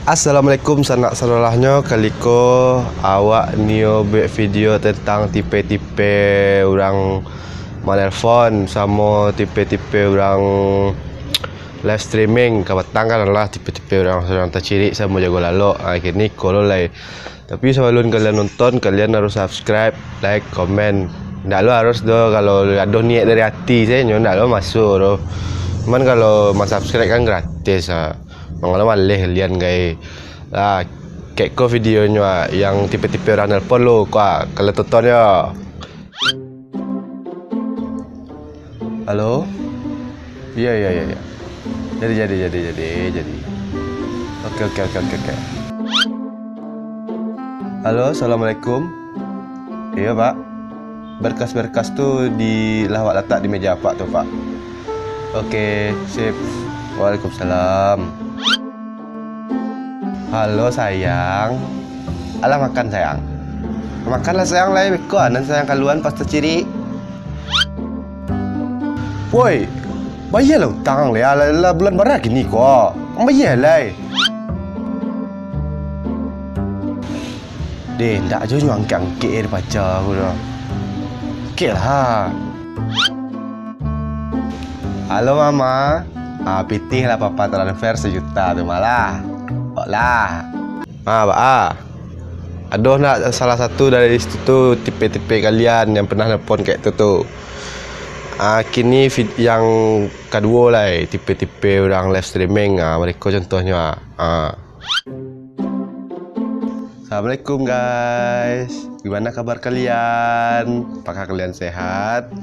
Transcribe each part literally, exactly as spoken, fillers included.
Assalamualaikum sanak sadolahnyo, kaliko awak nio buek video tentang tipe-tipe urang manelpon samo tipe-tipe urang live streaming. Kapatang kan lah tipe-tipe urang, urang tacirik samo jago lalok. Ah, kini ko lo lai. Tapi sabalun kalian nonton, kalian harus subscribe, like, komen. Ndak lo harus doh, kalau ado niat dari ati se nyo ndak lo masuk doh. Cuman kalau ma-subscribe kan gratis ah. Mangalo maleh kalian gai. Lah, kek ko videonyo ah, yang tipe-tipe urang nelpon lo, ko ah, kalian tonton yo. Halo? Iya, iya, iya, iya. Jadi, jadi, jadi, jadi, jadi. Oke, oke, oke, oke, oke. Halo, assalamualaikum. Iya, Pak. Berkas-berkas tu di, lah awak latak di meja Apak tu, Pak. Oke, sip. Waalaikumsalam. Halo, sayang. Alah, makan, sayang. Makanlah, sayang, lai. Beko anan, sayang, kaluan pas tacirik. Woi, bayalah utang, lai. Alah, alah, bulan bara kini ko. Bayar, lai. Deh, ndak jo nyo angkek-angkek dari paja ko doh. Angkek lah. Halo, Mama. Ah, pitih lah Papa transfer sejuta tu malah. Kok lah. Ah, Pak, ah. Ado ndak salah satu dari situ tu tipe-tipe kalian yang pernah nelpon kayak tu tu? Ah, kini vid-, yang kaduo lai, tipe-tipe urang live streaming. Ah, mereka contohnya. Ah. Assalamualaikum, guys. Gimana kabar kalian? Apakah kalian sehat?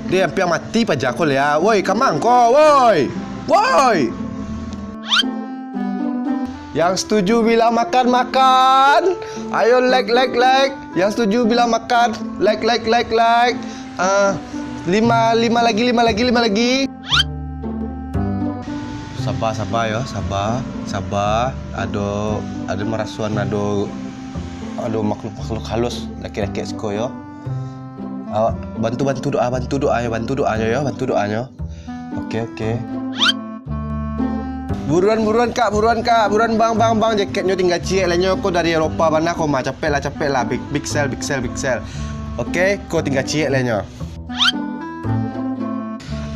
Deh, ampiang mati paja ko, Lea. Woi, kamang ko, woi. Woi. Yang setuju bilang makan, makan. Ayo like, like, like. Yang setuju bilang makan, like, like, like, like. Ah, lima, lima lagi, lima lagi, lima lagi. Saba, saba yo, saba, saba. Ado, ado marasuan, ado, ado makhluk-makhluk halus, dakek-dakek siko yo. Awak bantu, bantu doa, bantu doa yo, bantu doa nyo yo, bantu doa nyo. Oke, oke. Buruan, buruan, Kak, buruan, Kak, buruan, Bang, Bang, Bang, jaketnyo tingga ciek lai nyo, ko dari Eropa bana ko mah, capek lah, capek lah, big, big sale, big sale, big sale. Oke, ko tingga ciek lai nyo.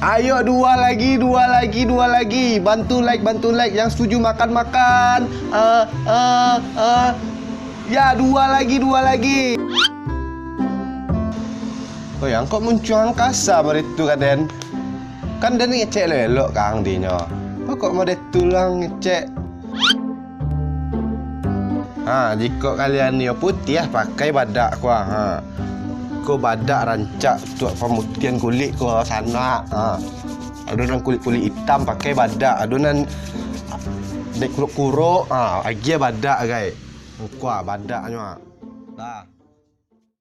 Ayo, dua lagi, dua lagi, dua lagi. Bantu like, bantu like. Yang setuju makan, makan. Ah, ah, ah. Ya, dua lagi, dua lagi. Oi, angkok muncuang kasa mode tu ka den. Kan den ngecek elok-elok kang dinyo. Kok mode tu lah ngecek. Ha, jikok kalian nio putiah, pakai badak ko, ha. Ko badak rancak untuak pamutiahan kulik ko sanak, ha. Ado nan kulik-kulik itam pakai badak, ado nan dek kurok-kurok, ha, agiah badak, gai. Ko badaknyo, ha. Dah.